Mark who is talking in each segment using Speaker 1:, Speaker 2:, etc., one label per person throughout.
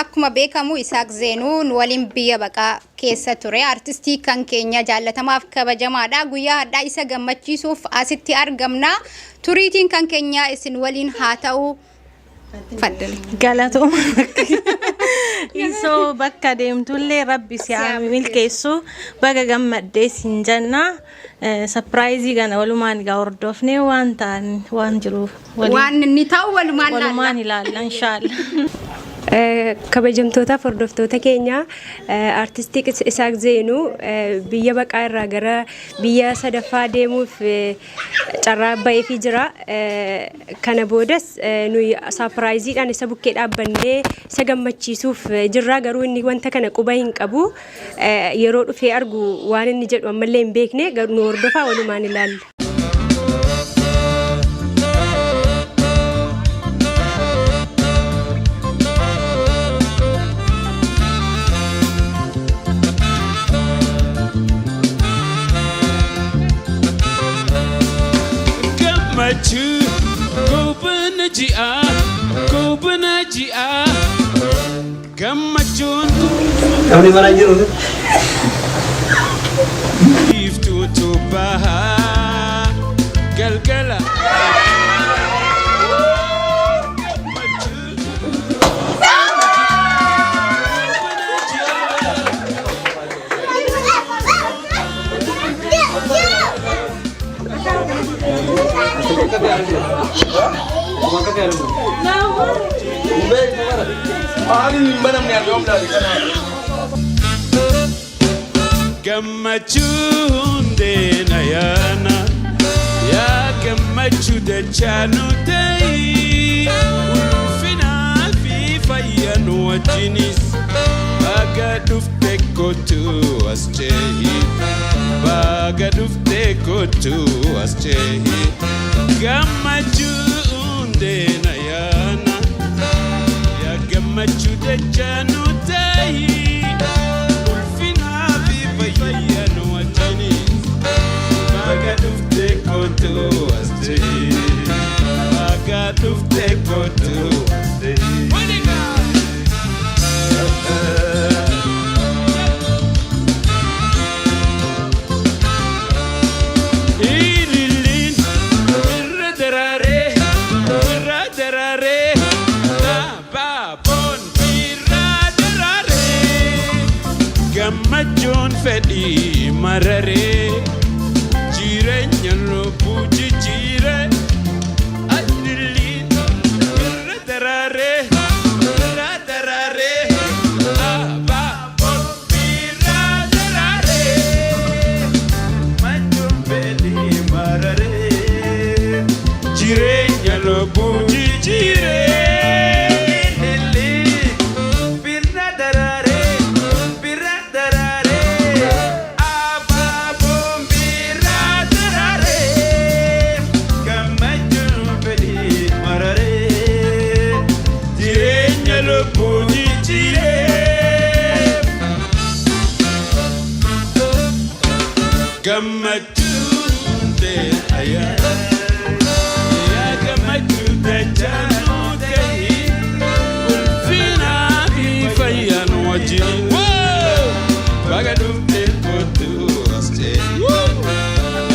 Speaker 1: Akkuma beekamu Isaaq Zeenuu nu waliin biyya baqaa keessa ture. Artistii kan keenya jaallatamaaf kabajamaadha. Guyyaa har'aa isa gammachiisuuf asitti argamna. Turiitiin kan keenya isin waliin haa ta'u. Faddali.
Speaker 2: Galatooma. Isoo bakka deemtullee Rabbi si haa milkeessu, baga gammaddee siin jenna. Surprise kana walumaan egaa hordofnee waan ta'an waan jiru
Speaker 1: waan inni ta'u walumaan laalla.
Speaker 2: Walumaan ilaalla, inshaallah.
Speaker 3: Kabajamtootaaf hordoftoota keenya, artistii Isaaq Zeenuu biyya baqaa irraa gara biyya sadaffaa deemuuf carraa ba'eefii jira. Kana boodas nuyi surpriseiidhaan isa bukkee dhaabbannee isa gammachiisuuf jirra. Garuu inni wanta kana quba hin qabu. Yeroo dhufee argu waan inni jedhu ammallee hin beekne. Nu hordofaa, walumaan ilaalla.
Speaker 4: Gammachuu goobana ji'aa, goobana ji'aa, gammachuun
Speaker 5: Namni mana jiru.
Speaker 4: Biiftuutu bahaa galgala. Gammachuu goobana ji'aa.
Speaker 5: Maali hin banamne argamu laali kana.
Speaker 4: Gammachuun deena yaana, yaa gammachuu dachaa nu ta'ii, ulfinaa fi fayya nu wajjinis. Baga dhufte, kootu as cehi. Baga dhufte, kootu as cehi. Gammachuun deena yaana, yaa gammachuu dachaa nu ta'ii, ulfinaa fi fayya nu wajjinis. Baga dhufte, kootu as cehi. Baga dhufte, kootu as cehi. Ililiin irra daraaree, irra daraaree, abaaboon irra daraaree, gammachuun fedhii mararee, jireenya lubbuu jijjiiree. Ililiin irra daraaree, irra daraaree, abaaboon irra daraaree, gammachuun fedhii mararee, jireenya lubbuu jijjiiree. Birra daraaree, birra daraaree, abaaboon birra daraaree, gammachuun fedhii mararee, jireenya lubbuu jijjiiree. Gammachuun ta'e ayyaana, yaa gammachuu dachaa nuu ta'e, ulfinaa fi fayyaan wajjin. Baga dhufte, kootu as cehi.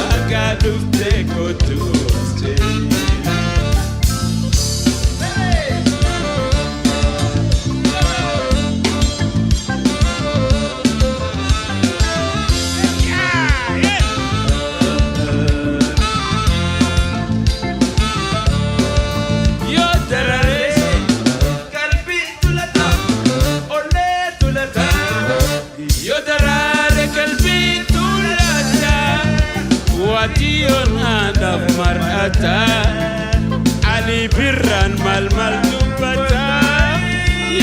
Speaker 4: Baga dhufte, kootu as cehi. Yoo daraaree qalbii tulata, onnee tulata. Yoo daraare qalbii tulata, waatiyoon haadhaaf mar'ata. Ali birraan maal maal dubbata.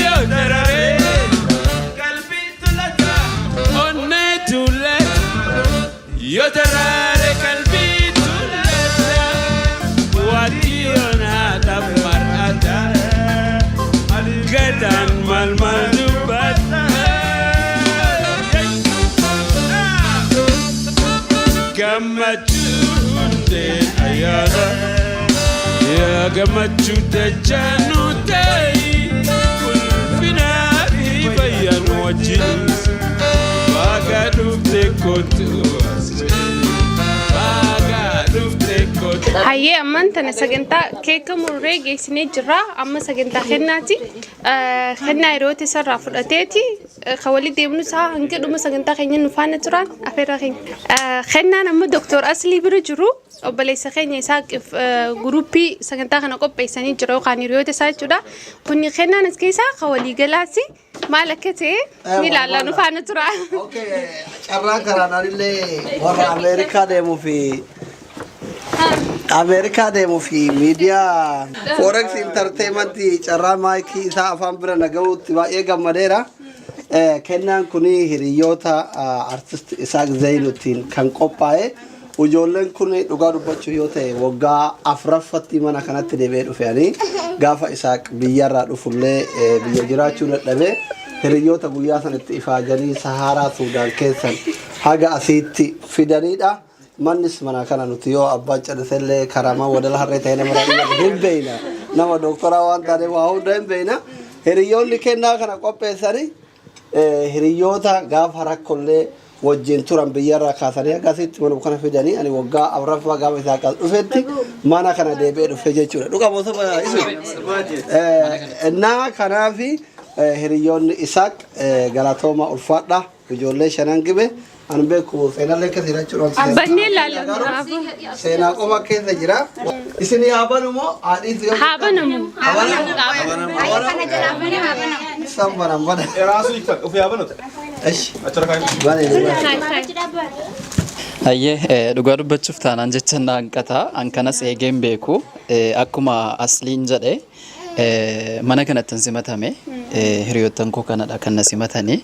Speaker 4: Yoo daraaree qalbii tulata, onnee tulata. Yoo daraare qalbii tulata, waatiyoon haadhaaf mar'ata. Gadaan maal maal dubbata. Gammachuun ta'e ayyaana, yaa gammachuu dachaa nu ta'e.
Speaker 6: Hayyee, ammaan tana sagantaa keeka murree geessinee jirra. Amma sagantaa kennaati. Kennaa yeroo isarraa fudhateeti. Kan walitti deemnu isaa hanga dhuma sagantaa keenya nu faana turan afeerraa keenya. Kennaan amma Dooktor Aslii bira jiru, obboleessa keenya isaa guruppii sagantaa kana qopheessanii jira yookaan hiriyoota isaa jechuudha. Kuni kennaan as keessaa kan waliigalaati. Maal akka ta'e ni ilaalla, nu faana tura.
Speaker 7: Carraa kanaan anillee warra Ameerikaa deemuu fi miidiyaa Forex Entertainment carraa maayikii isaa afaan bira nagahuutti baay'ee gammadeera. Kennaan kun hiriyoota artist Isaaq Zaynuutiin kan qophaa'e. Ijoolleen kun dhugaa dubbachuu yoo ta'e waggaa afuraffatti mana kanatti deebi'ee dhufanii, gaafa Isaaq biyyarraa dhufullee biyya jiraachuu dadhabee hiriyoota guyyaa sanatti ifaajanii Saharaa Suudaan keessan haga asiitti fidanidha. Mannis mana kana nuti yoo abbaan callisellee karamaa wadala harree ta'e nama hin beeyna. Nama dooktoraa waan taaneef waa hunda hin beeyna. Hiriyoonni kennaa kana qopheessanii hiriyoota gaafa rakkollee wajjin turan, biyyarraa kaasanii akkasitti mana kana fidanii, ani waggaa afuraffaa gaafa isaa qas dhufetti mana kana deebi'ee dhufe jechuudha. Dhuga bosoma isu. Innaa kanaafi hiriyoonni Isaaq galatooma, ulfaadha. Ijoollee shanan gibe ani beeku seenallee keessa jiraachuu.
Speaker 6: Bannee ilaalla.
Speaker 7: Seenaa qofa keessa jira. Isin haa banu moo haadhiitu yoo
Speaker 6: Haa banamu.
Speaker 7: San banan bana.
Speaker 5: Raasuu ይክፈል ufii haa banatu.
Speaker 7: Esh. Bane.
Speaker 8: Hayyee, dhugaa dubbachuuf taanaan jecha na hanqata. An kanas eegeen beeku. Akkuma Asliin jedhe, mana kanatti simatame, hiriyoottan koo kanadha kan na simatanii.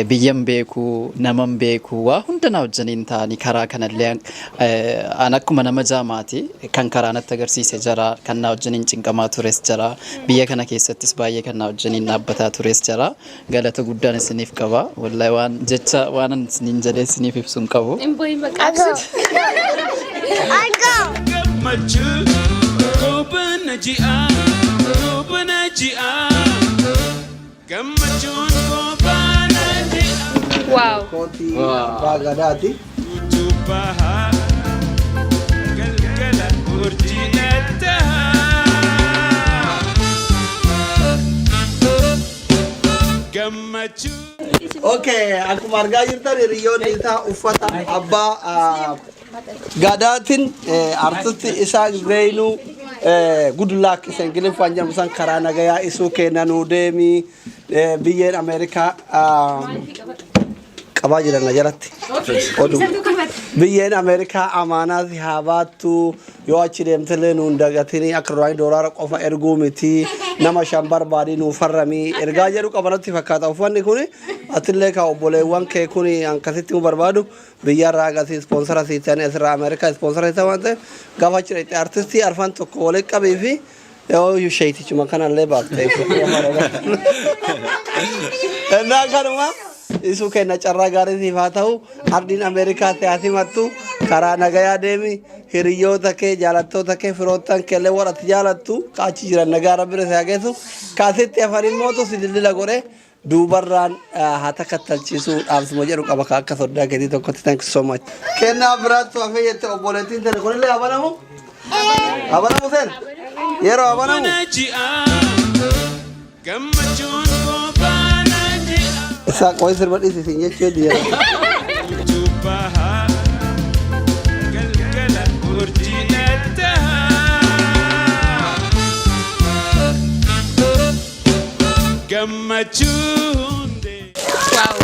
Speaker 8: Biyyan beeku, naman beeku, waa hunda na wajjiniin ta'anii karaa kanallee an akkuma nama jaamaati kan karaa natti agarsiise jara, kan na wajjiniin cinqamaa tures jara, biyya kana keessattis baay'ee kan na wajjiniin dhaabbataa tures jara. Galata guddaan isiniif qaba. Wallahi waan jecha waan an isiniin jedhee isiniif ibsu hin qabu.
Speaker 6: Hin boo'in, maqaa.
Speaker 4: Gammachuu goobana ji'a, goobana ji'a, gammachuun goobana ji'a.
Speaker 6: Wow.
Speaker 7: Kootii abbaa gadaati.
Speaker 4: Tubaha galgala urjii dhataa gammachuu.
Speaker 7: Okay, akkuma argaa jirtan hiriyoonni isaa uffata abbaa gadaatiin artisti Isaaq Zeenuu good luck isa Ingiliffaan jedhamu san, karaa nagayaa isuu kennanuu deemii, biyyeen Ameerikaa qabaa jiran na jalatti. Oduu. Biyyeen Ameerikaa amaanaa si haa baattu, yoo achi deemtellee nuun dagatinii, akka duraanii doolaara qofa erguu miti, nama shan barbaadii nuu farramii ergaa jedhu qabanatti fakkaata uffanni kun. Atillee ka obboleewwan kee kun akkasitti nu barbaadu, biyyarraa agasii ispoonsara sii ta'anii, asirraa Ameerikaa ispoonsara sii ta'an waan ta'eef, gaafa achi dhaqxe artistii arfan tokko walitti qabii fi yoo sheeytichuma kanallee baatte. Innaa kanuma isuu kenna, carraa gaarii siif haa ta'u, ardiin Ameerikaa si haa simattu, karaa nagayaa deemi, hiriyoota kee, jaalattoota kee, firoottan keellee warra ati jaalattu ka achi jiran nagaa rabbi si haa geessu, kaasitti hafan immootu si dildila godhe duubarraan haa takattalchiisuu dhaamsuma jedhu qaba ka akka soddaa keetii tokkotti. Thank you so much. Kennaa biraattu hafee jette obboleettiin tana, kunillee haa banamu? Haa banamu seen? Yeroo haa banamu?
Speaker 4: Ji'a gammachuun goobana ji'a.
Speaker 7: Isaa qoy sirba dhiisisin jechuu yeroo.
Speaker 4: Tubaha galgala urjii dhataa gammachuun dee.
Speaker 6: Wow.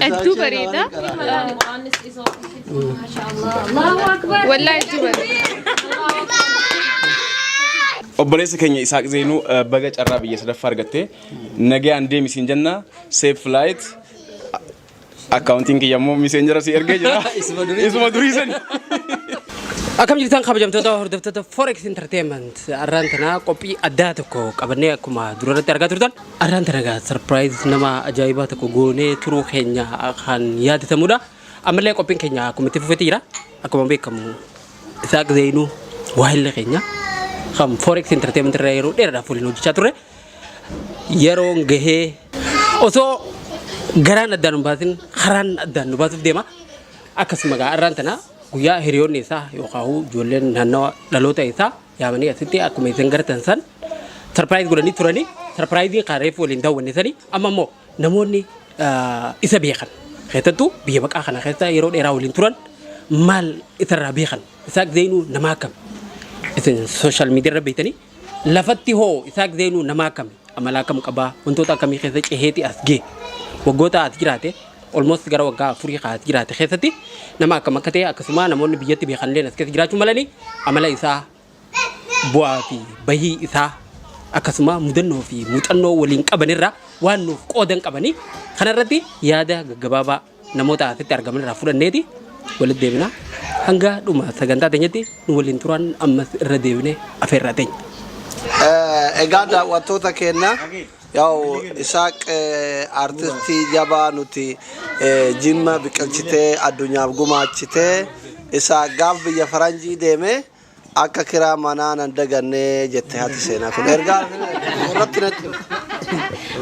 Speaker 6: Hedduu bareeda. Wallaahi hedduu bareeda.
Speaker 5: Obboleessa keenya Isaaq Zeenuu, baga carraa biyya sadaffaa argatte, nagayaan deemi siin jenna, safe flight. Akkaawuntiin kiyya immoo miseenjara si ergee jira. Isuma durii sani.
Speaker 9: Akkam jirtan, kabajamtoota hordoftoota Forex Entertainment? Arraan tana qophii addaa tokko qabannee, akkuma durarratti argaa turtan, arraan tana egaa surprise nama ajaa'ibaa tokko goonee turuu keenya kan yaadatamudha. Ammallee qophiin keenya akkuma itti fufetti jira. Akkuma beekamu Isaaq Zeenuu waahilli keenya kan Forex Entertainment irra yeroo dheeraadhaaf waliin hojjechaa turre yeroon gahee osoo Garaan addaan nu baasin, karaan addaan nu baasuuf deema. Akkasuma gaa arraan tana guyyaa hiriyoonni isaa yookaan ijoolleen naannawa dhaloota isaa yaamanii asitti akkuma isin gartan san surprise godhanii turanii, surprise kaareef waliin daawwanne sanii, amma immoo namoonni isa beekan, keessattuu biyya baqaa kana keessa yeroo dheeraa waliin turan, maal isarraa beekan, Isaaq Zeenuu nama akkam, isin social media irra beektanii, lafatti hoo Isaaq Zeenuu nama akkami, amala akkam qabaa, wantoota akkamii keessa ceheeti as gee, waggoota as jiraate, almost gara waggaa 4 as jiraate keessatti nama akkam akka ta'e, akkasuma namoonni biyyatti beekan illee as keessa jiraachuu malanii, amala isaa, bu'aa fi bahii isaa, akkasuma mudannoo fi muuxannoo waliin qabanirraa waan nuuf qoodan qabanii, kanarratti yaada gaggabaabaa namoota asitti argaman irraa fudhanneeti walitti deebina. Hanga dhuma sagantaa teenyatti nu waliin turan, ammas irra deebine afeerraa teenya.
Speaker 7: Egaa daawwattoota keenya, yaa'u Isaaq artistii jabaa nuti Jimma biqilchitee addunyaaf gumaachitee, Isaaq gaaf biyya faranjii deeme akka kiraa manaa nan dagannee jette haati seenaa kun ergaa irratti natti.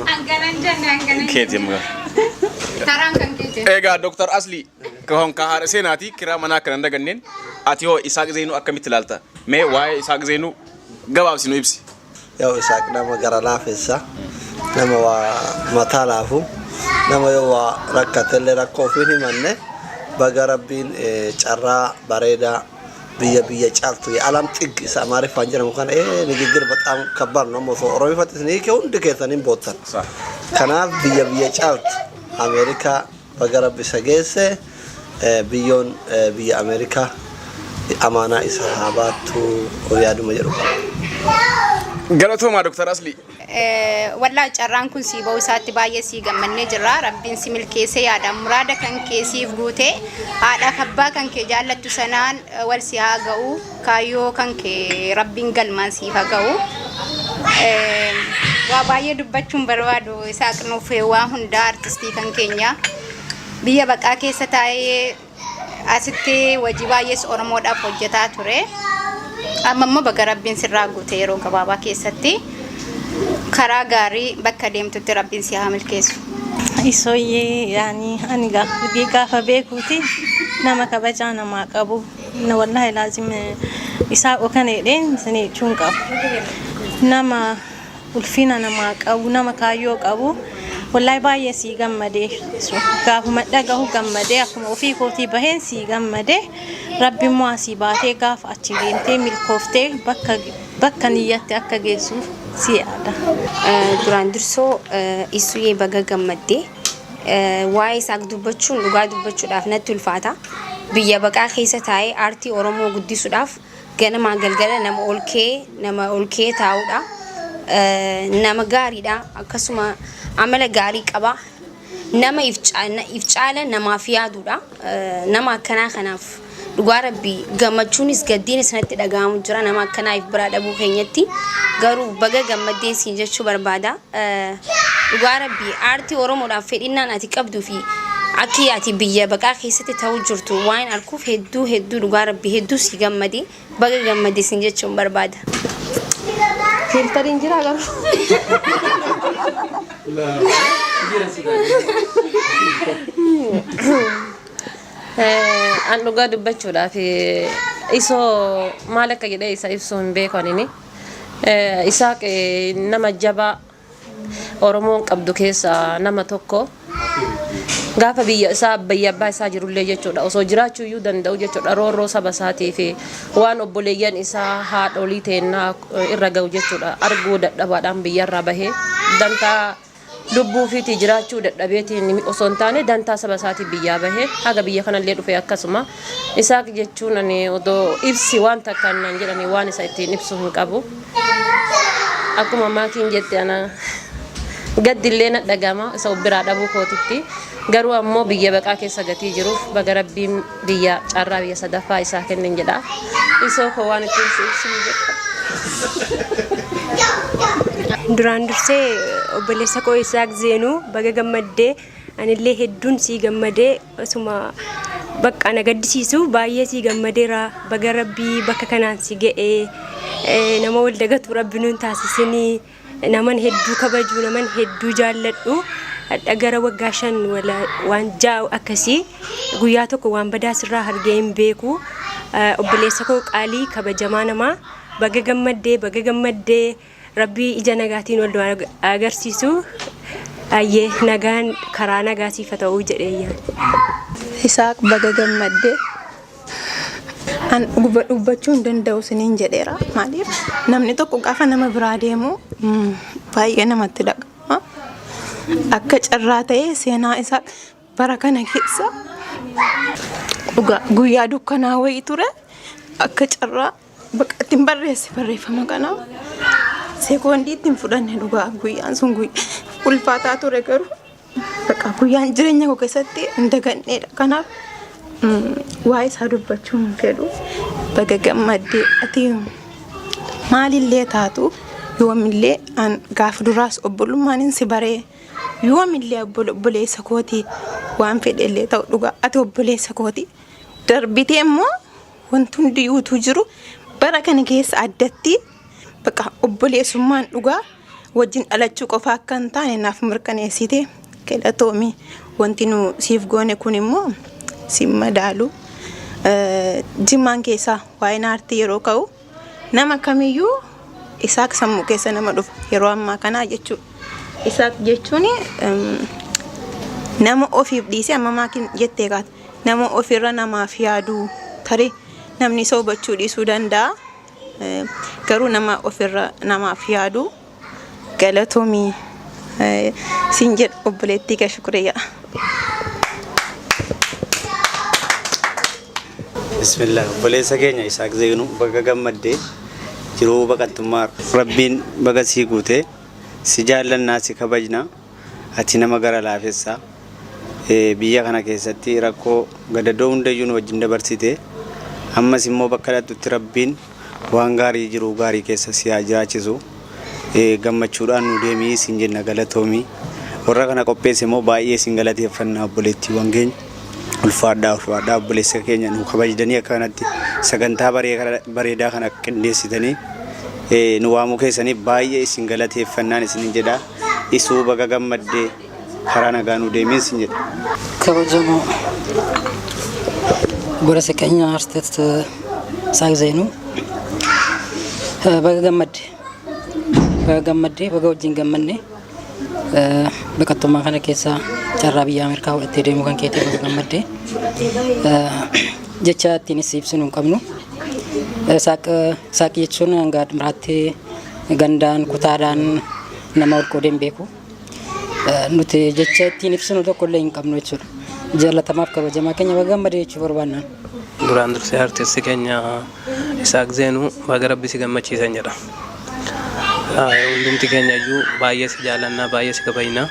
Speaker 1: Hanganan jenne, hanganan.
Speaker 5: Keeti amma.
Speaker 1: Taraan kan keeti.
Speaker 5: Egaa Dr. Asli kan ka haadha seenaati kiraa manaa akka nan daganneen, ati hoo Isaaq Zeenuu akkamitti ilaalta? Mee waa'ee Isaaq Zeenuu gabaabsi nu ibsi.
Speaker 7: Yaa'u Isaaq nama gara laafessa, nama waa mataa laafu, nama yoo waa rakkatellee rakkoo ofiin himanne. Baga Rabbiin carraa bareedaa biyya biyya caaltu የዓለም ጥግ isa Amaariffaan jedhamu kana ንግግር በጣም ከባድ ነው osoo Oromiffatti isin hiike hundi keessan hin boottan. Kanaaf biyya biyya caaltu Ameerikaa baga Rabbi isa geesse. Biyyoon biyya Ameerikaa amaanaa isa haa baattu yaaduma jedhu qaba.
Speaker 5: Galatoomaa, Dr. Asli.
Speaker 1: Wallaa carraan kun sii ba'uu isaatti baay'ee sii gammannee jirra. Rabbiin si milkeessee yaadaan muraada kan kee siif guute, haadhaaf abbaa kan kee jaallattu sanaan wal si haa ga'u. Kaayyoo kan kee Rabbiin galmaan siif haa ga'u. Waa baay'ee dubbachuun barbaadu, Isaaq nuuf waa hundaa, artistii kan keenya biyya baqaa keessa taa'ee asitti hojii baay'ees Oromoodhaaf hojjetaa ture. Amma immoo baga Rabbiin sirraa guute. Yeroo gabaabaa keessatti karaa gaarii bakka deemtutti Rabbiin si haa milkeessu.
Speaker 2: Isooyyee, yaani ani gaafa beekuuti nama kabajaa namaa qabu. Na wallahi laazim isaa kana jedheen isin jechuun qabu. Nama ulfina namaa qabu, nama kaayyoo qabu. Wallahi baay'ee sii gammadee, gaafuma dhagahu gammadee, akkuma ofii kootii baheen sii gammadee. Rabbi immoo asii baatee gaafa achi deemtee milkooftee bakka bakka niyyatti akka geessuuf si yaada.
Speaker 10: Duraan dursoo Isuyyee, baga gammaddee. Waa'ee isaa dubbachuun dhugaa dubbachuudhaaf natti ulfaata. Biyya baqaa keessa taa'ee aartii Oromoo guddisuudhaaf ganamaa galgala nama ol ka'ee, nama ol ka'ee taa'udha. Nama gaariidha. Akkasuma amala gaarii qaba. Nama if caala namaaf yaadudha. Nama akkanaa kanaaf dhugaa Rabbii gammachuunis gaddiinis natti dhaga'amu jira nama akkanaa if biraa dhabuu keenyatti. Garuu baga gammaddeen siin jechuu barbaada. Dhugaa Rabbii aartii Oromoodhaaf fedhinnaan ati qabduu fi akki ati biyya baqaa keessatti ta'uu jirtu waan arguuf hedduu hedduu, dhugaa Rabbii hedduu si gammade. Baga gammadde siin jechuun barbaada.
Speaker 6: Filtariin jira garuu. An dhugaa dubbachuudhaaf isoo maal akka jedhee isa ibsuu hin beeku anini. Isaaq nama jabaa Oromoon qabdu keessaa nama tokko. Gaafa biyya isaa, biyya abbaa isaa jirullee jechuudha, osoo jiraachuu iyyuu danda'u jechuudha, roorroo saba isaatii fi waan obboleeyyan isaa haadholii teennaa irra ga'u jechuudha arguu dadhabaadhaan biyyarraa bahee, dantaa lubbuu ofiitii jiraachuu dadhabeetiin osoo hin taane dantaa saba isaatii biyyaa bahee haga biyya kanallee dhufe. Akkasuma Isaaq jechuun ani odoo ibsi waan takkaan naan jedhani waan isa ittiin ibsu hin qabu. Akkuma maakiin jette, ana gaddillee na dhagama isa of biraa dhabuu kootitti. Garuu ammoo biyya baqaa keessa gatii jiruuf baga Rabbiin biyya carraa biyya sadaffaa isaa kennen jedha. Isoo koo, waan ittiin si ibsu hin jedhu.
Speaker 3: Duraan dursee obboleessa koo Isaaq Zeenuu, baga gammaddee. Anillee hedduun sii gammadee, osuma bakka na gaddisiisu baay'ee sii gammadeera. Baga Rabbii bakka kanaan si ga'ee. Nama wal dagatu Rabbi nuun taasisinii. Naman hedduu kabaju, naman hedduu jaalladhu. Hadha gara waggaa 5 wala waan 6 akkasii guyyaa tokko waan badaa sirraa argee hin beeku. Obboleessa koo qaalii kabajamaa namaa, baga gammaddee, baga gammaddee. Rabbii ija nagaatiin wal nu agarsiisu. Ayyee, nagaan karaa nagaa siif haa ta'uu jedhee yaada.
Speaker 2: Isaaq, baga gammaddee. An dubbachuu hin danda'u isiniin jedheera. Maaliif, namni tokko gaafa nama biraa deemu baay'ee namatti dhaga'ama. Akka carraa ta'ee seenaa isaa bara kana keessa dhugaa guyyaa dukkanaa wayii ture. Akka carraa bakka ittiin barreesse barreeffama kana sekoondii ittiin fudhanne. Dhugaa guyyaan sun guyyaa ulfaataa ture, garuu bakka guyyaan jireenya koo keessatti hin daganneedha. Kanaaf waa'ee isaa dubbachuu hin fedhu. Baga gammaddee. Ati maalillee taatu, yoomillee an gaafa duraas obbolummaan si baree, yoomillee obboleessa kooti. Waan fedhellee ta'u, dhugaa ati obboleessa kooti. Darbitee immoo wanti hundi utuu jiru, bara kana keessa addatti bakka obboleessummaan dhugaa wajjin dhalachuu qofa akka hin taane naaf mirkaneessite. Galatoomi. Wanti nu siif goone kun immoo si madaalu. Jimmaan keessaa waa'een aartii yeroo ka'u nama kamiyyuu Isaaq sammuu keessa nama dhufa yeroo ammaa kanaa jechuudha. Isaaq jechuun nama ofiif dhiisee, amma maakin jettee kaata, nama ofirra namaaf yaadu. Tarii namni isa hubachuu dhiisuu danda'a. Garuu nama ofirra namaaf yaadu. Galatoomii siin jedhu, obboleettii kee Shukriyaa.
Speaker 11: Bismillah, obboleessa keenya Isaaq Zeenuu, baga gammaddee. Jiruu baqattummaa Rabbiin baga sii guute. Si jaallannaa, si kabajna. Ati nama gara laafessaa. Biyya kana keessatti rakkoo gadadoo hundayyuu nu wajjin dabarsite. Ammas immoo bakka dhaqxutti Rabbiin waan gaarii, jiruu gaarii keessa si haa jiraachisu. Gammachuudhaan nu deemii siin jenna. Galatoomii. Warra kana qopheesse immoo baay'ee siin galateeffanna. Obboleettiiwwan keenya, ulfaadhaa, ulfaadhaa. Obboleessa keenya nu kabajdanii akka kanatti sagantaa bareedaa kana qindeessitanii nu waamuu keessaniif baay'ee isin galateeffannaan isin jedha. Isuu, baga gammaddee, karaa nagaa nu deemiin sin jedha.
Speaker 12: Kabajamoo obboleessa keenya artist Isaaq Zeenuu, baga gammadde, baga gammadde, baga wajjin gammanne. Baqattummaa kana keessa carraa biyya Ameerikaa fudhattee deemuu kan keetii baga gammadde. Jecha ittiin si ibsinu hin qabnu. Isaaq Isaaq jechuun hanga miraatti gandaan kutaadhaan nama ol qoodee hin beeku. Nuti jecha ittiin ibsinu tokko illee hin qabnu jechuudha. Jaallatamaaf kabajamaa keenya, baga gammadde jechuu barbaannaan.
Speaker 13: Duraan dursee artisti keenya Isaaq Zeenuu, baga Rabbi si gammachiisan jedha. Hundumti keenya iyyuu baay'ee si jaalannaa, baay'ee si kabajna.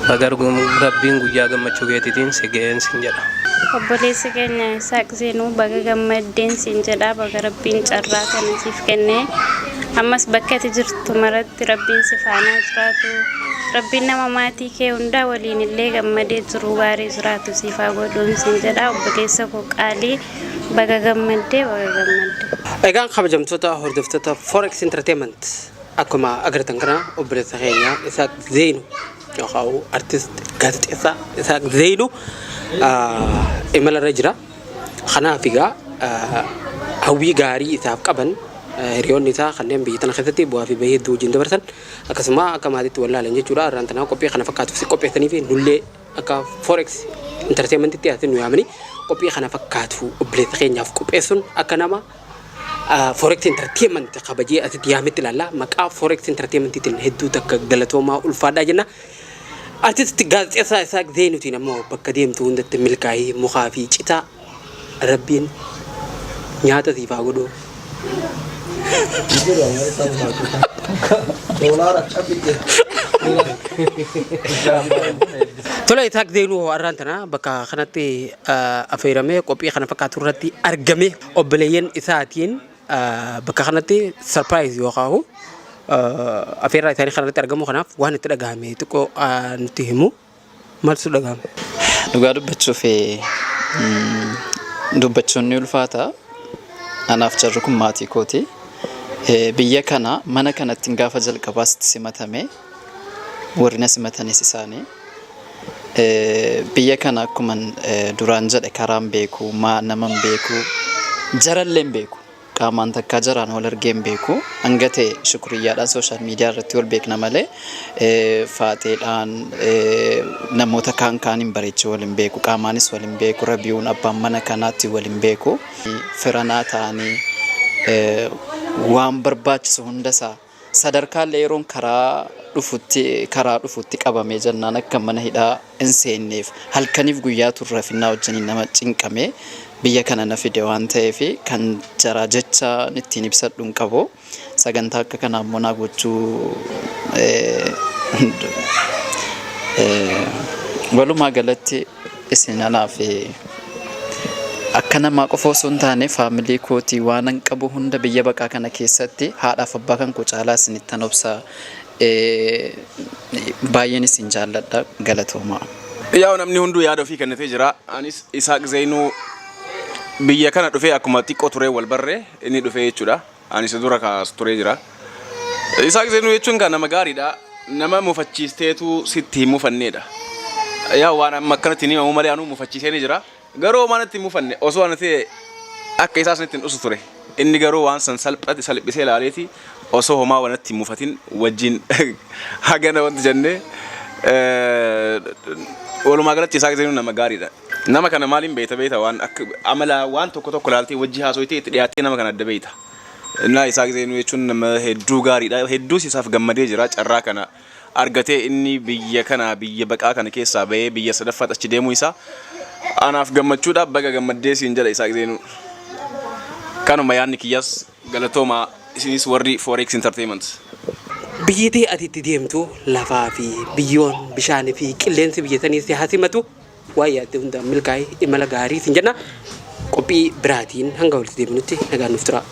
Speaker 13: Baga Rabbiin guyyaa gammachuu keetiitiin si ga'een sin jedha.
Speaker 14: Obboleessi keenya Isaaq Zeenuu, baga gammaddeen siin jedha. Baga Rabbiin carraa kana siif kenne. Ammas bakka ati jirtu maratti Rabbiin si faanaa jiraatu. Rabbiin nama maatii kee hundaa waliin illee gammadee jiru gaarii jiraatu siif haa godhuun siin jedha. Obboleessa koo qaalii, baga gammaddee, baga gammaddee.
Speaker 9: Egaan kabajamtoota hordoftoota Forex Entertainment, akkuma agartan kana obboleessa keenya Isaaq Zeenu yookaan artist gaazexeessaa Isaaq Zeenu imalarra jira. Kanaaf egaa hawwii gaarii isaaf qaban hiriyoonni isaa kanneen biyya tana keessatti bu'aa fi bahii hedduu wajjin dabarsan, akkasuma akka maatiitti wallaalan jechuudha. Irraan tanaa qophii kana fakkaatuuf si qopheessanii fi nullee akka Forex Entertainmentitti asiin nu yaamanii qophii kana fakkaatu obboleessa keenyaaf qopheessuun akka nama Forex Entertainment kabajee asitti yaametti ilaalla. Maqaa Forex Entertainmentiitiin hedduu takka galatoomaa, ulfaadhaa jenna. Artisti gaazexeessaa Isaaq Zeenutiin ammoo bakka deemtu hundatti milkaa'ii, mukaa fi citaa Rabbiin nyaata siif haa godhu.
Speaker 7: Doolaara cabite.
Speaker 9: Tola, Isaaq Zeenuu har'aan tana bakka kanatti affeeramee qophii kana fakkaatu irratti argame, obboleeyyan isaatiin bakka kanatti surprise yookaan affeerraa isaanii kanarratti argamu kanaaf waan itti dhagahame xiqqoo nutti himu. Maaltu dhagahame?
Speaker 8: Dhugaa dubbachuuf dubbachuun ni ulfaata. Anaaf jarri kun maatii kooti. Biyya kana mana kanatti gaafa jalqabaa sitti simatame. Warri na simatanis isaanii. Biyya kana akkuma duraan jedhe karaan beeku, maa naman beeku, jarallee hin beeku. Qaamaan takkaa jaraan wal argee hin beeku. Hanga ta'e shukuriyyaadhaan social media irratti wal beekna malee faaxeedhaan namoota kaan kaan hin bareechee wal hin beeku. Qaamaanis wal hin beeku. Rabiiwwan abbaan mana kanaatti wal hin beeku. Firanaa ta'anii waan barbaachisu hundasaa sadarkaalee yeroon karaa dhufutti qabamee jennaan akka mana hidhaa hin seenneef halkaniif guyyaa turre finnaa wajjiniin nama cinqame biyya kana na fide waan ta'eef, kan jaraa jecha ittiin ibsadhu hin qabu. Sagantaa akka kanaa immoo naa gochuu, walumaa galatti isin anaaf akka namaa qofa osoo hin taane family kootii waan an qabu hunda biyya baqaa kana keessatti haadhaaf abbaa kan koo caalaa isinittan obsa. Baay'een isin jaalladha, galatoomaa.
Speaker 5: Yaa, namni hunduu yaada ofii kennatee jira. Anis Isaaq Zeenuu biyya kana dhufee akkuma xiqqoo turee wal barree inni dhufee jechuudha. Anis dura kaas turee jira. Isaaq Zeenuu jechuun kan nama gaariidha. Nama mufachiisteetu sitti hin mufanneedha. Yaa, waan amma akkanatti hin himamu malee anuu mufachiisee ni jira. Garuu waan itti hin mufanne osoo ani ta'e akka isaa sanitti hin dhusu ture. Inni garuu waan san salphate salphisee ilaaleeti osoo homaa waan itti hin mufatin wajjin hagana wanti jennee, walumaa galatti Isaaq Zeenuu nama gaariidha. Nama kana maaliin beekta waan akka amala waan tokko tokko ilaaltee wajji haasofitee itti dhiyaattee nama kana adda beekta. Innaa Isaaq Zeenuu jechuun nama hedduu gaariidha. Hedduus isaaf gammadee jira carraa kana argatee inni biyya kana, biyya baqaa kana keessaa bahee biyya sadaffaatti achi deemuu isaa anaaf gammachuudha. Baga gammaddee siin jedha, Isaaq Zeenuu. Kanuma yaadni kiyyas, galatoomaa isinis warri Forex Entertainment.
Speaker 9: Biyyi ati itti deemtu lafaa fi biyyoon, bishaanii fi qilleensi biyya sanii si haa simatu. Waan yaadde hunda milkaa'ee imala gaarii sin jenna. Qophii biraatiin hanga walitti deebinutti nagaan nuuf tura.